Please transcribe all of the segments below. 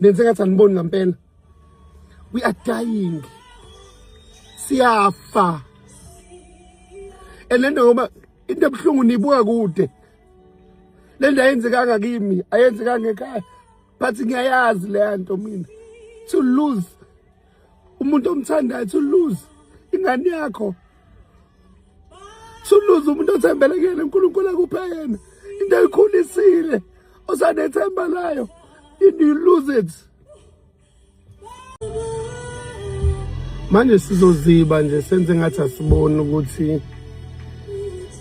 Nenze ngathi aniboni ngampela. We are dying. Siyafa. And lento ngoba into ebuhlungu nibuka kude. Le nto ayenzekanga kimi, ayenzekanga ekhaya. But ngiyayazi le nto mina. To lose umuntu omthandayo, to lose ingane yakho. To lose umuntu othembele kuyena, uNkulunkulu akuphe yena. Into ayikhulisile osanethemba layo. And you lose it. Manje sizoziba nje senze ngathi asiboni ukuthi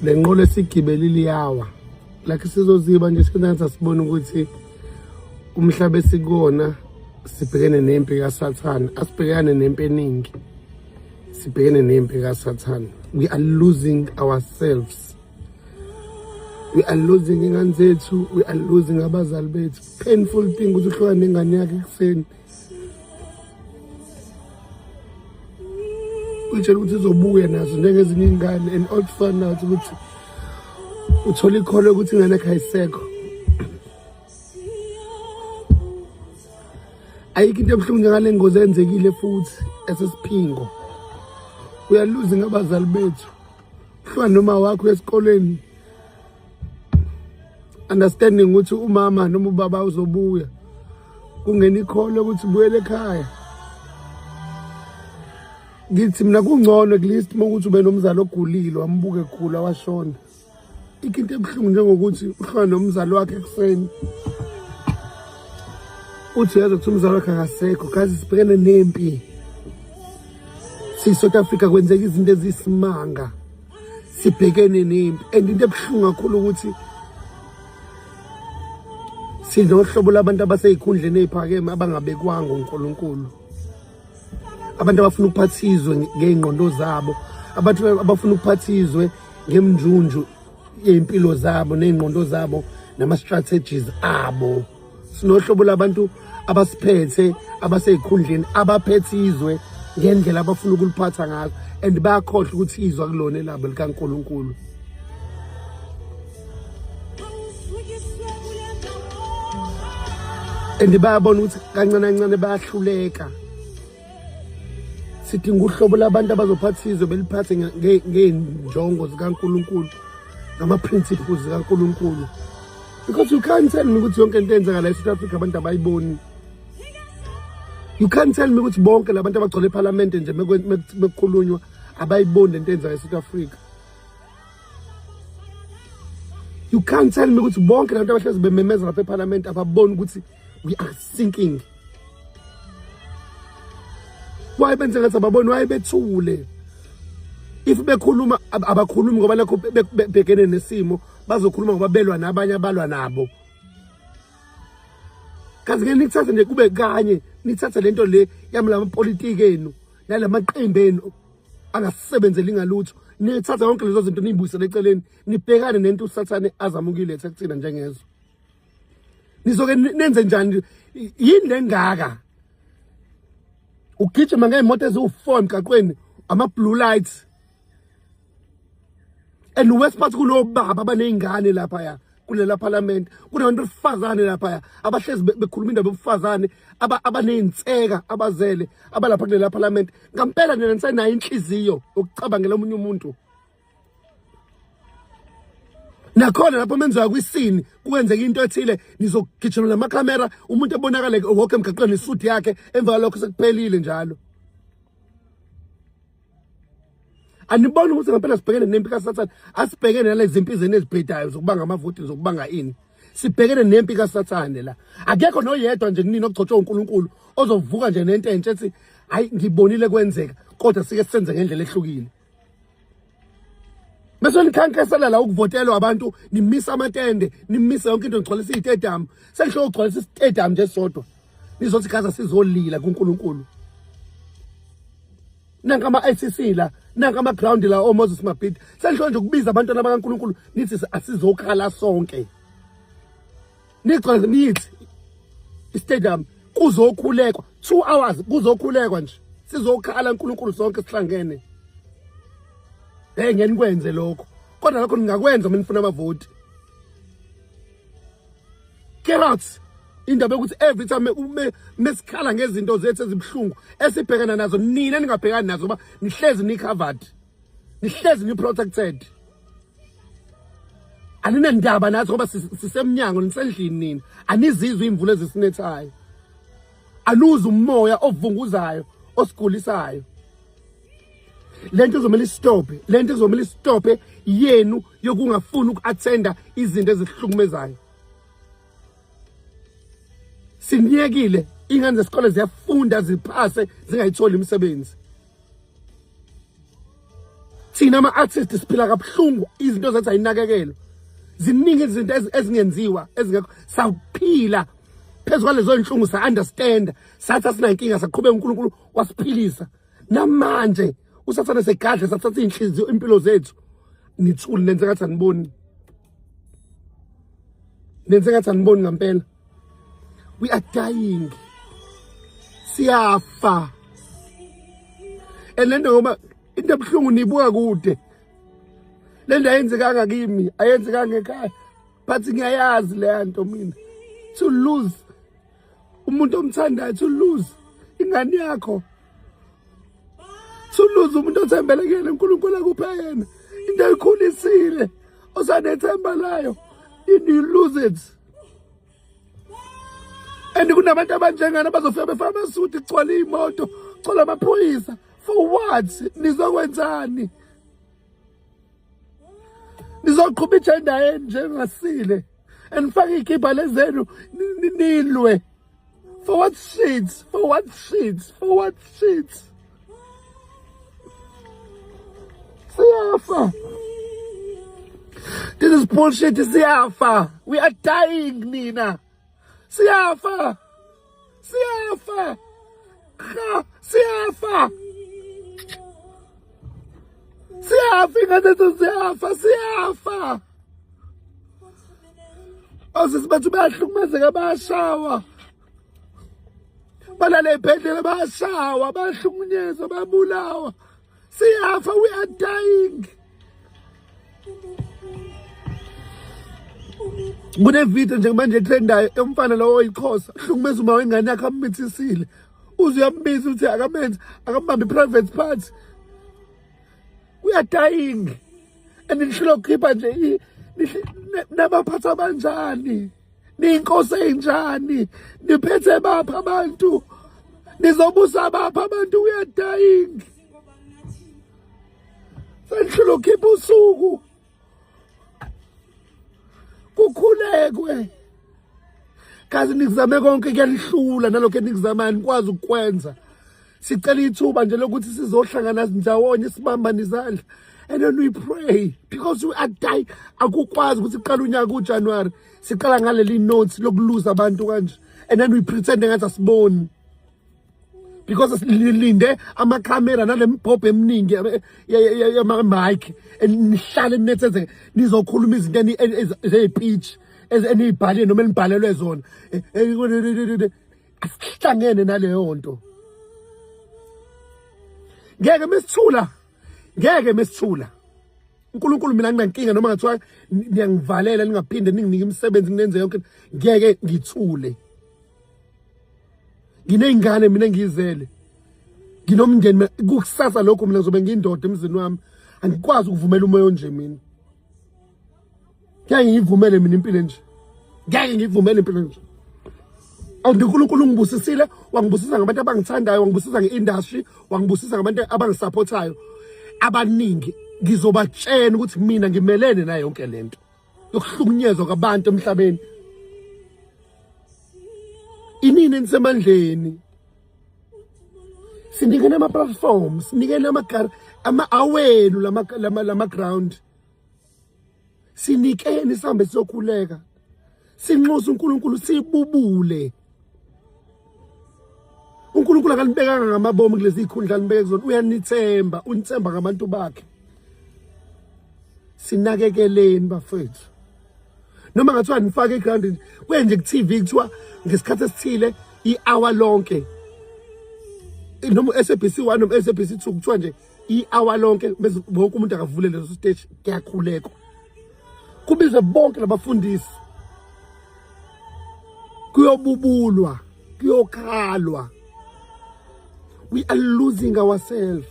le nqola esigibelile iyawa. Like sizoziba nje senze ngathi asiboni ukuthi umhlaba esikuwona sibhekene nempi kaSathane. Asibhekane nempi eningi. Sibhekene nempi kaSathane. We are losing ourselves. We are losing ingane zethu, we are losing abazali bethu. Painful thing ukuthi uhlukane nengane yakhe ekuseni. Uyitshela ukuthi izobuya nazo njengezinye iy'ngane and all to find out ukuthi uthola ikholo ukuthi ingane yakhe ayisekho. Ayikho into ebuhlungu njengale ngozi eyenzekile futhi esesiphingo. Uyaluza ngabazali bethu. Hlukana noma wakho esikoleni. Understanding ukuthi umama noma ubaba uzobuya. Kungena ikholo ukuthi buyele ekhaya. Ngithi mina kungcono at least uma ukuthi ube nomzali ogulile wambuka egula washona. Ikho into ebuhlungu njengokuthi uhlukane nomzali wakhe ekuseni. Uthi uyazi ukuthi umzali wakhe akasekho. Guys, sibhekene nempi. Si-South Africa kwenzeka izinto eziyisimanga. Sibhekene nempi and into ebuhlungu kakhulu ukuthi sinohlobo labantu abaseyikhundleni eziphakeme abangabekwanga uNkulunkulu. Abantu abafuna ukuphatha izwe ngey'ngqondo zabo, abantu abafuna ukuphatha izwe ngemnjunju yey'mpilo zabo ney'ngqondo zabo nama-strategies abo. Sinohlobo labantu abasiphethe abasey'khundleni abaphethe izwe ngendlela abafuna ukuliphatha ngazo and bayakhohlwa ukuthi izwe akulona elabo likaNkulunkulu. And bayabona ukuthi kancane kancane bayahluleka. Sidinga uhlobo labantu abazophatha izwe beliphathe ngey'njongo zikaNkulunkulu, ngama-principles zikaNkulunkulu. Because you can't tell me ukuthi yonke into eyenzeka la e-South Africa abantu abayiboni. You can't tell me ukuthi bonke labantu abagcwele ephalamende nje mekukhulunywa abayiboni lento eyenzeka e-South Africa. You can't tell me ukuthi bonke labantu abahlezi bememeza lapha ephalamende ababoni ukuthi we are sinking. Why benze ngathi ababoni? Why bethule? If bekhuluma abakhulumi ngoba nakho bebhekene nesimo, bazokhuluma ngoba belwa nabanye abalwa nabo. Kazi ke nithathe nje kube kanye, nithathe lento le yamlamapolitiki enu nalamaqembu enu angasebenzeli ngalutho, nithathe yonke lezo zinto niyibuyisele eceleni, nibhekane nento uSathane azama ukuyiletha kuthina njengezwe. Nizoke nenze njani? Yini lengaka? Ugijima ngey'moto eziwu-4 emgaqweni, ama-blue lights. And worst part kulowo baba abaney'ngane laphaya kulela phalamende, kunabantu besifazane laphaya abahlezi bekhuluma indaba yobufazane, abaney'nseka abazele abalapha kulela phalamende. Ngampela nina nisenayo inhliziyo yokucabangela omunye umuntu. Nakhona lapho menziwa kwisini kwenzeka into ethile, nizogijima namakhamera, umuntu ebonakale wonke emgaqweni isuit yakhe, emva kwalokho sekuphelile njalo. Aniboni ukuthi ngempela sibhekene nempi kaSathane? Asibhekene nalezi zimpi zenu ezibhedayo zokubanga amavoti, zokubanga ini. Sibhekene nempi kaSathane la. Akekho noyedwa nje kunini ogcotshwe uNkulunkulu ozovuka nje nento entsha ethi hayi ngibonile kwenzeka, kodwa sike senze ngendlela ehlukile. Bese nikhankasela la ukuvotelwa abantu, nimisa amatende, nimise yonke into, nigcwalisa iy'tedium. Sengihloko ukugcwalisa isitedium nje sodwa. Nizothi gaza sizolila kuNkulunkulu. Nanka ama-ICC la, nanka ama-ground la oMoses Mabhida. Sengihloko nje ukubiza abantwana bakaNkulunkulu nithi asizokhala sonke. Nigcwalise nithi istadium kuzokhulekwa 2 hours, kuzokhulekwa nje. Sizokhala uNkulunkulu sonke sihlangene. Hey, ngeke nikwenze lokho. Kodwa lokho ningakwenza uma nifuna amavoti. Get out. Indaba yokuthi every time mesikhala ngezinto zethu ezibuhlungu esibhekana nazo, nina ningabhekani nazo ngoba nihlezi ni-covered, nihlezi ni-protected, aninandaba nathi ngoba sisemnyango, nisendlini nina, anizizwa iy'mvula ezisinethayo, anuzi umoya ovunguzayo osigulisayo. Lento izomele istophe, lento izomele istophe yenu yokungafuni uku-athenda izinto ezihlukumezayo. Siniyekile, ingane zesikole ziyafunda ziphase zingayitholi imisebenzi. Thina ama-artist siphila kabuhlungu, izinto zethu ayinakekelwa, ziningi izinto ezingenziwa ezingekho. Sawuphila phezu kwalezo nhlungu, sa-understand, sathi asinankinga, saqhubeka, uNkulunkulu wasiphilisa. Namanje usathane segadle sathatha iy'nhliziyo, impilo zethu. Nithule, nenze ngathi aniboni, nenze ngathi aniboni ngampela. We are dying, siyafa. And lento, ngoba into ebuhlungu nibuka kude, le nto ayenzekanga kimi, ayenzekanga ekhaya, but ngiyayazi leya nto mina, to lose umuntu omthandayo, to lose ingane yakho, to lose umuntu othembele kuyena, uNkulunkulu akuphe yena, into ayikhulisile osanethemba layo, you lose it. And kunabantu abanjengana abazofika befaka amasuti, kugcwala iy'moto, kugcwala amaphoyisa. For what? Nizokwenzani? Nizoqhuba i-gender yenu njengasile and nifake iy'kibha lezenu, nilwe for what shit? For what shit? For what shit? Siyafa. This is bullshit. Siyafa, we are dying. Nina, siyafa, siyafa, ha, siyafa, siyafa, ingane zethu ziyafa, siyafa. Osisi bethu bayahlukumezeka, bayashawa, balala ey'bhedlela, bayashawa, bayahlukunyezwa, bayabulawa. Siyafa, we are dying. Kune-video njengamanje etrendayo yomfana lowo oyixhosa hlukumeza uma wengane yakhe ammithisile, uze uyambiza ukuthi akamenze, akambambe i-private part. We are dying and nihlula ukukhipha nje. Nabaphatha abanjani? Niyinkosi eyinjani? Niphethe bapha abantu? Nizobusa bapha abantu? We are dying. Senihlula ukukhipha usuku kukhulekwe. Kazi nikuzame konke, kuyanihlula nalokho enikuzamayo, nikwazi ukukwenza. Sicela ithuba nje lokuthi sizohlangana ndawonye, sibambane izandla and then we pray because we are dying. Akukwazi ukuthi kuqala unyaka uJanuary siqala ngaleli notes lokuluza abantu kanje and then we pretend ngathi asiboni because silinde amakhamera nale mibhobho eminingi yama-mic, nihlale ninethezeke, nizokhuluma izinto zey'pitch eniy'bhalile noma enibhalelwe zona. Asihlangene naleyo nto. Ngeke mesithula, ngeke mesithula. uNkulunkulu, mina nginankinga noma ngathiwa niyangivalela, ningaphinde ninginike imisebenzi, nginenze yonke, ngeke ngithule. Nginey'ngane mina engiyizele, nginomndeni kukusasa lokho. Mina ngizobe ngiyindoda emzini wami, angikwazi ukuvumela umoya onje. Mina ngeke ngiyivumele mina impilo nje, ngeke ngiyivumele impilo nje. uNkulunkulu ungibusisile, wangibusisa ngabantu abangithandayo, wangibusisa nge-industry, wangibusisa ngabantu abangisupportayo abaningi. Ngizobatshena ukuthi mina ngimelene nayo yonke lento yokuhlukunyezwa kwabantu emhlabeni. Inini enisemandleni, sinikene ama-platform, sinikene ama-awenu lama-ground, sinikeni sihambe siyokhuleka, sinxuse uNkulunkulu, sibubule. uNkulunkulu akanibekanga ngamabomu kulezi zikhundla anibeke kuzona, uyanithemba, unithemba ngabantu bakhe. Sinakekeleni bafethu. Noma ngathiwa nifake i-ground kuye nje ku-TV, kuthiwa ngesikhathi esithile i-hour lonke, noma u-SABC 1 noma SABC 2, kuthiwa nje i-hour lonke bese wonke umuntu akavule leso stage, kuyakhulekwa, kubizwe bonke labafundisi. Kuyobubulwa, kuyokhalwa. We are losing ourselves.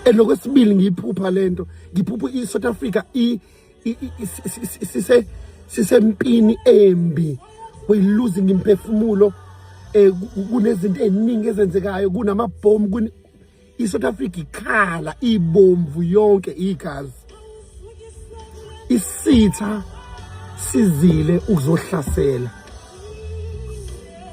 And okwesibili ngiyiphupha lento, ngiphupha i-South Africa sise sisempini embi. We losing imphefumulo, kunezinto eziningi ezenzekayo, kunamabhomu, i-South Africa ikhala ibomvu yonke igazi. Isitha sizile ukuzohlasela.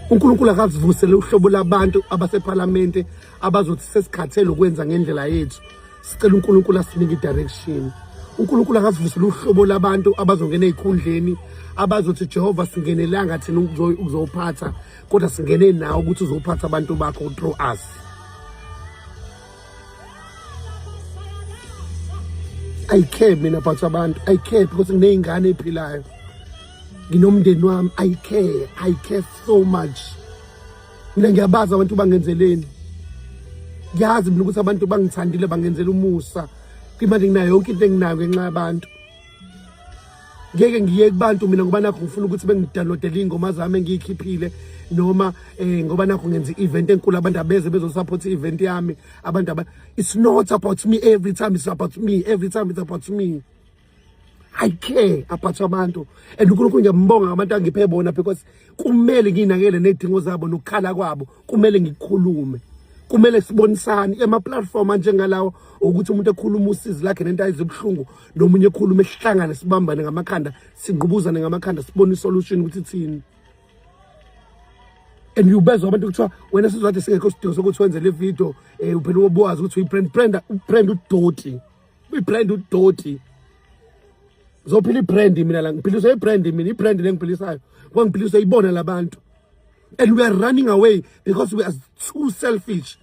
uNkulunkulu akazivusele uhlobo labantu abasephalamende abazothi sesikhathele ukwenza ngendlela yethu, sicela uNkulunkulu asinike i-direction. uNkulunkulu akazivusele uhlobo labantu abazongena ey'khundleni abazothi Jehova singenelanga thina ukuzophatha, kodwa singene nawe ukuthi uzophatha abantu bakho through us. I care mina about abantu. I care because nginey'ngane ey'philayo, nginomndeni wami. I care, I care so much. Mina ngiyabazi abantu bangenzeleni, ngiyazi mina ukuthi abantu bangithandile, bangenzela umusa. Imali nginayo, yonke into enginayo ngenxa yabantu. Ngeke ngiye kubantu mina ngoba nakho ngifuna ukuthi bengidownloadele iy'ngoma zami engiyikhiphile, noma ngoba nakho ngenza i-event enkulu, abantu abeze bezosupport i-event yami. Abantu aba, it's not about me. Every time it's about me, every time it's about me. I care about abantu, and uNkulunkulu ngiyambonga ngabantu angiphe bona, because kumele nginakele nezidingo zabo nokukhala kwabo, kumele ngikhulume, kumele sibonisane ema-platform anjengalawo, ukuthi umuntu ekhuluma usizi lakhe nento ayizibuhlungu, nomunye ekhuluma, esihlangane, sibambane ngamakhanda, singqubuzane ngamakhanda, sibone isolution ukuthi ithini. And ubezwa abantu kuthiwa wena sizwathi singekho sidingo sokuthi wenze le video, phela ubuwazi ukuthi uyi-brand, brand, brand udoti, uyi-brand udoti. Zophila i-brand mina la, ngiphiliswa i-brand mina, i-brand le ngiphiliswayo ngoba ngiphiliswa ibona labantu. And we are running away because we are too selfish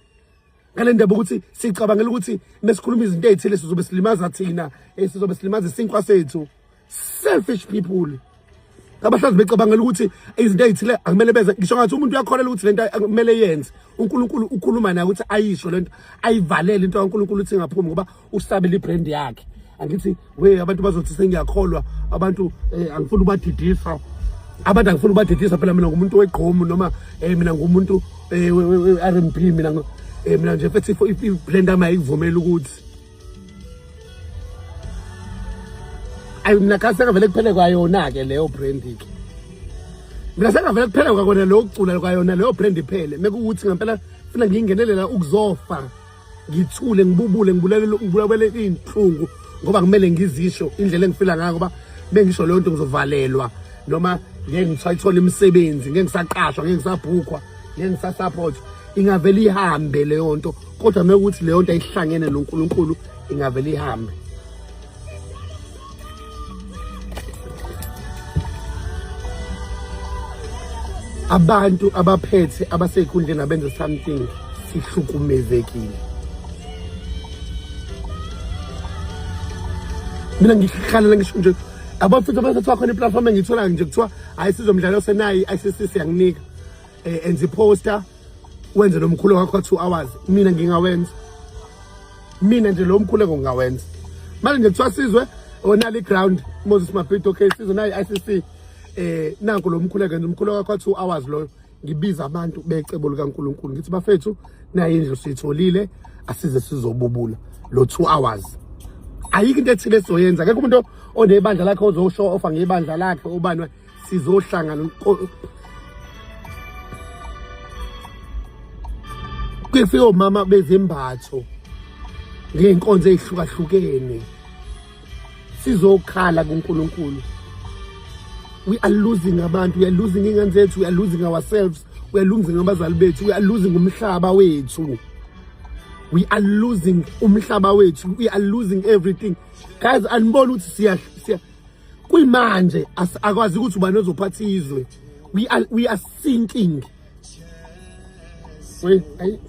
ngale ndaba ukuthi sicabangela ukuthi mesikhuluma izinto ey'thile sizobe silimaza thina, sizobe silimaza isinkwa sethu. Selfish people abahlazi becabangela ukuthi izinto ey'thile akumele beze. Ngisho ngathi umuntu uyakholelwa ukuthi lento akumele yenze, uNkulunkulu ukhuluma naye ukuthi ayisho lento, ayivalele into kaNkulunkulu ukuthi ingaphumi ngoba usabela ibrand yakhe. Angithi we abantu bazothi sengiyakholwa, abantu angifuni ukubadidisa abantu, angifuni ukubadidisa phela. Mina ngumuntu wegqomu, noma mina ngumuntu we-R&B, mina mina nje mfethu i-brand yami ayikuvumeli ukuthi ayi. Mina kha sengavele kuphele kwayona-ke leyo brand-ke, mina sengavele kuphele kwakona leyo kucula kwayona leyo brand iphele. Mekuwukuthi ngempela funa ngiyingenelela ukuzofa, ngithule, ngibubule, ngibulele, ngibulawele iy'nhlungu, ngoba kumele ngizisho indlela engifila ngayo, ngoba bengisho leyo nto ngizovalelwa, noma ngeke ngisayithola imisebenzi, ngeke ngisaqashwa, ngeke ngisabhukhwa, ngeke ngisasupport. Ingavele ihambe leyo nto, kodwa mekuthi leyo nto ayihlangene noNkulunkulu, ingavele ihambe. Abantu abaphethe abasey'khundleni abenze something, sihlukumezekile. Mina ngihlalela ngisho nje abafethu abathathwa khona iplatform engiyitholayo nje, kuthiwa hayi sizomdlalo osenayi i-ICC siyanginika, enza iposter, wenze lo mkhuleko wakho 2 hours. Mina ngingawenza, mina nje lo mkhuleko ngingawenza. Manje nje kuthiwa Sizwe onali ground Moses Mabhida, okay Sizwe nayi ICC, nanku lo mkhuleko, enza umkhuleko wakho 2 hours loyo. Ngibiza abantu becebo likaNkuluNkulu, ngithi bafethu nayi indlu siyitholile, asize sizobubula lo 2 hours. Ayikho into ethile esizoyenza, akekho umuntu onebandla lakhe ozoshow off ngebandla lakhe, ubani sizohlangana. Kuyefika omama bezembatho ngey'nkonzo ey'hlukahlukene, sizokhala kuNkulunkulu. We are losing abantu, we are losing iy'ngane zethu, we are losing ourselves, we are losing abazali bethu, we are losing umhlaba wethu, we are losing umhlaba wethu, we are losing everything, guys. Aniboni ukuthi siya kuyimanje akwazi ukuthi ubani ozophatha izwe? We are sinking. We ayi.